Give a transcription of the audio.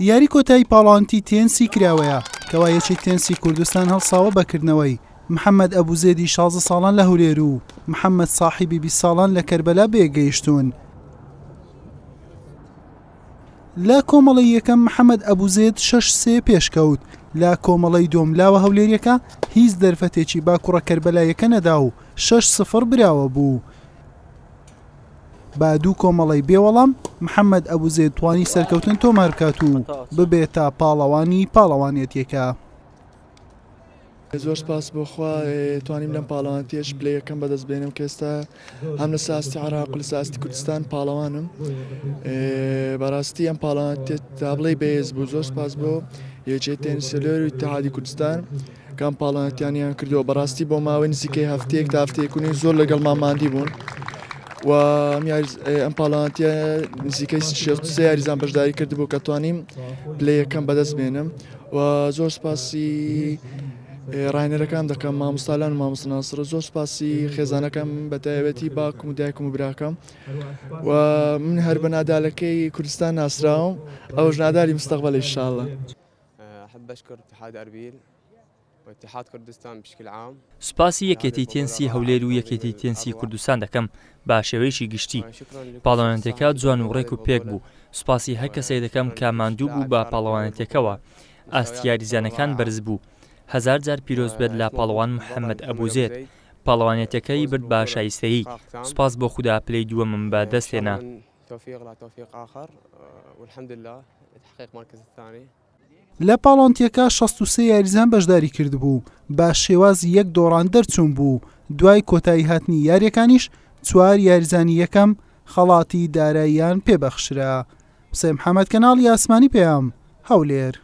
یاری کۆتایی پاڵەوانێتی تێنسی کراوەیە، کەوا یەکێتی تێنسی کوردستان هەڵساوە بە کردنەوەی، محەمەد ئەبوزێدی 16 ساڵان لە هەولێر و محەمەد ساحیبی 20 ساڵان لە کەربەلا بەیەکگەیشتوون. لە کۆمەڵەی یەکەم محەمەد ئەبوزێد شەش سێ پێشکەوت، لە کۆمەڵەی دووەم لاوە هەولێریەکە هیچ دەرفەتێکی بە کوڕە کەربەلاییەکە نەدا و شەش سفڕ براوە بوو. بە دوو کۆمەڵەی بێ وەڵام، محەمەد ئەبوزێد توانی سەرکەوتن تۆمار بکات و ببێتە پاڵەوانی پاڵەوانێتیەکە. زۆر سپاس بۆ خوا توانیم لەم پاڵەوانێتیەش پلەی یەکەم بەدەست بێنم کە ئێستا هەم لە ئاستی عێراق و لە ئاستی کوردستان پاڵەوانم بەڕاستی ئەم پاڵەوانێتیە تا بڵێی بەهێز بوو زۆر سپاس بۆ یەکێتی تێنس هەولێر و ئیتیحادی کوردستان کام پاڵەوانێتیانیان کردووە بەڕاستی بۆ ماوەی نزیکەی هەفتەیەک تا هەفتەیەک و نیو زۆر لەگەڵمان ماندی بوون و ئەم پاڵەوانێتیە نزیکەی 63 یاریزان بەشداری کردبوو کە توانیم پلەی یەکەم بەدەست بێنم و زۆر سپاسی ڕاهێنەرەکان دەکەم مامۆستالان و مامۆستا ناسڕ زۆر سپاسی خێزانەکەم بە تایبەتی باوکم و دایکم و براکەم و من هەر بە نادالەکەی کوردستان ناسراوم ئەوش نادالی مستەقبل ئینشاءاللە. احب اشكر اتحاد اربيل واتحاد كردستان بشكل عام. سوپاسی یەکێتی تێنسی هەولێر و یەکێتی تێنسی کوردستان دەکەم بە شێوەیەکی گشتی. پاڵەوانێتیەکە جوان و ڕێک و پێک بوو، سوپاسی هەر کەسێک دەکەم کە ماندوو بوو بە پاڵەوانێتیەکەوە. ئاستی یاریزانەکان بەرز بوو. هەزار جار پیرۆز بێت لە پاڵەوان محەمەد ئەبوزێد. پاڵەوانێتیەکەی برد بە شایستەیی. سوپاس بۆ خودا پلەی دووەمم بە دەست هێنا. توفيق لا توفيق آخر والحمد لله لتحقيق مركز الثاني. لە پاڵەوانتیەکە 63 یاریزان بەشداری کردبوو، بە شێوازی یەک دۆڕان دەرچوون بوو، دوای کۆتاییهاتنی یارییەکانیش چوار یاریزانی یەکەم خەڵاتی داراییان پێبەخشرا. حوسێن محەمەد، کەناڵی ئاسمانی پەیام، هەولێر.